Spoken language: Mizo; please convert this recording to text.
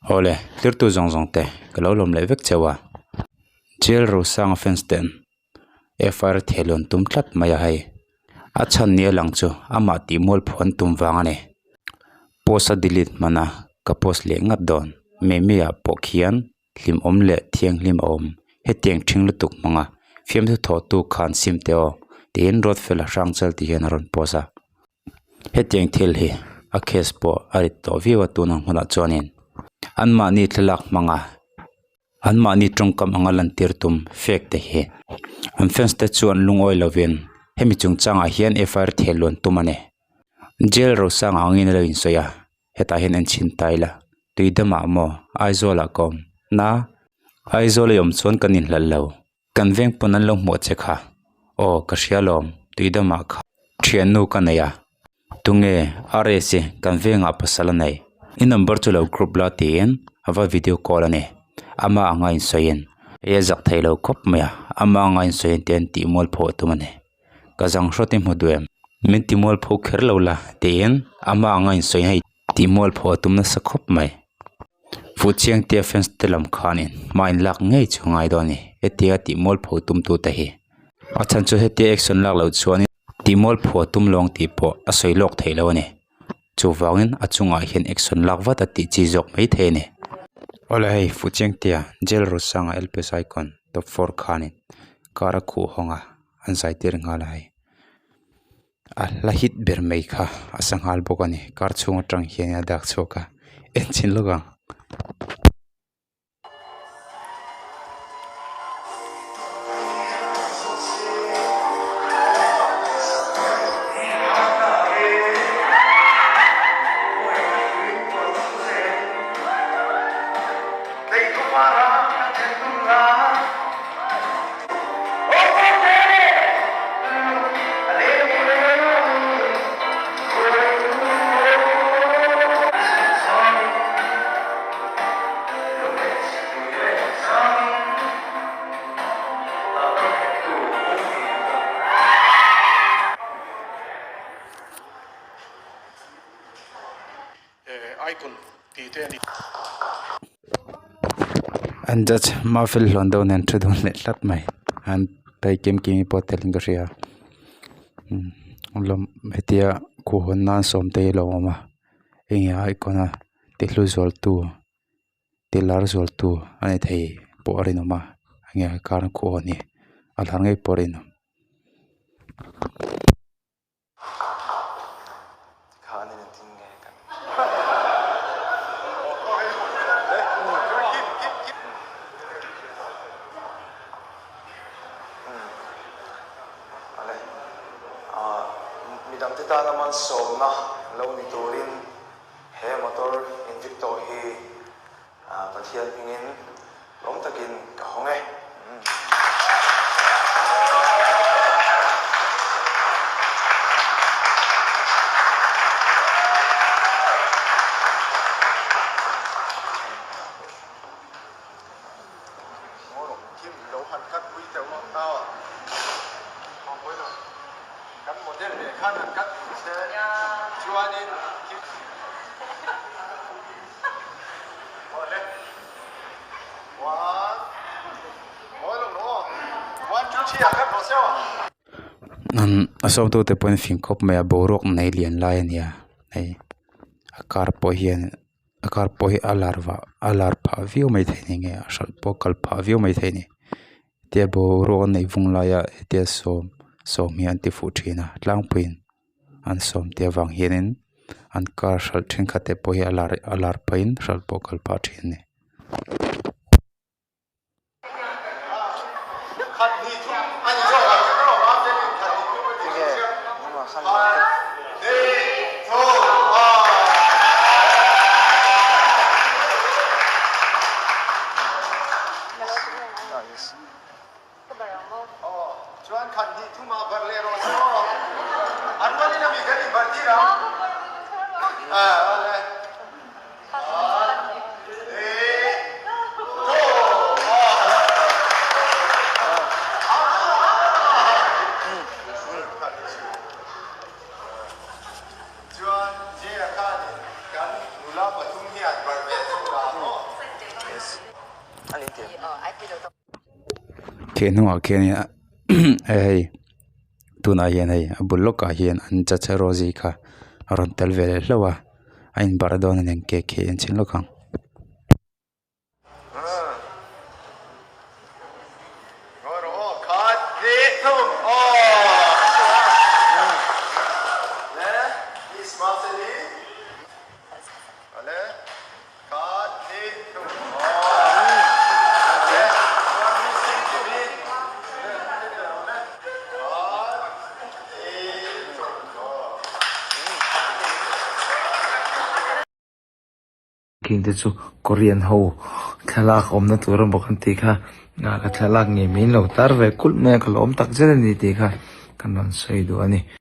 Awle, tlirtu zawng zawng te ka lo lawm leh vek cheu a. Jail Rosanga fans ten FIR thehluan tum tlat mai a hei. A chhan ni a lang chu amah tih mual phuan an tum vang a ni. Post a delete hman a, ka post leh ngat dawn. Memi ah pawh khian hlimawm leh thianghlim a awm. Hetiang ṭhing lutuk hmang a, fiamthu thawhtu khan sim teh aw tiin Ruatfela Hrangchal ti hian a rawn post a. Hetiang thil hi a case pawh a rit tawh viau a tun ang hunah chuanin anmahni thlalak hmanga anmahni tawngkam anga lantir tum fake te hi an fans te chuan lungawi lovin hemi chungchangah hian FIR thehluan tum a ni. Jail Rosanga angin a lo insawi a. Hetah hian en chhin ta ila tui damah maw Aizawl ah ka awm na Aizawl i awm chuan kan inhlalh lo kan veng pawn an lo hmuh che kha aw ka hria lawm tui damah kha thiannu ka nei a tunge RS i kan vengah pasal a nei i number chu lo group la tiin a va video call a ni ama anga insawiin hei a zak theilo khawp mai a ama anga insawiin te an tih mual pawh a tum a ni. Ka zang hrawt i hmu duh em? Min ti mualpho kher lo la tiin amah anga insawi hei tih mualpho a tum nasa khawp mai. Fuhchiang tia fans te lam khanin hma in lak ngei chu a ngai dawn a ni. Hetia tih mualpho tum tu te hi. A chhan chu hetia action lak loh chuanin tih mualpho a tum lawng tih pawh a sawi lawk theih lo a ni. Chuvangin a chungah hian action lak vat a tih chi zawk mai thei a ni. Awle hei Fuhchiang tia Jail Rosanga LPS Icon top four khanin car a khuh hawng a. an zai tir nghal a hei a hla hit ber mai kha a sa nghal bawk a ni car chhung atang hian a dak chhuak a en chhin lawk ang. An judge Mafel hlawn deuh nen thu dun leh tlat mai an phei kim kim hi pawh tel in ka hria lawm hetia khuh hawn nan sawm te hi a lo awm a enge a icon a ti hlu zual tu ti lar zual tu a ni thei pawh a rinawm a enge a kar a khuh hawn hi a lar ngei pawh a rinawm. Midangte tana malsawmna lo ni turin he motor Invicto hi Pathian hmingin lawm takin ka hawng e. A sawmtu te pawhin fing khawp mai a boruak nei lian lai a nia hei a car pawh hian a car pawh hi a lar vah a lar phah viau maithei a ni nge a hralh pawh a kal phah viau maithei a ni hetia boruak a neih vung laia hetia sawm sawm hi an ti fuh thin a tlangpuiin. an sawm te avang hianin an car hralh thenkhat te pawh hi a lar a lar pahin hralh pawh a kal phah thin a ni. Khi hnungah khianin hei tunah hian hei a bul lawkah hian an chacha Rosie kha a rawn tel ve leh hlauh a a inbarh dawn a ni ang cake khi en chhin lawk ang. Khing te chu Korean ho thlalak awmna tur a bawk an tih kha ah ka thlalak ngei mai in lo tar ve kulh mai a ka lawm tak zet a ni tih kha ka rawn sawi duh a ni.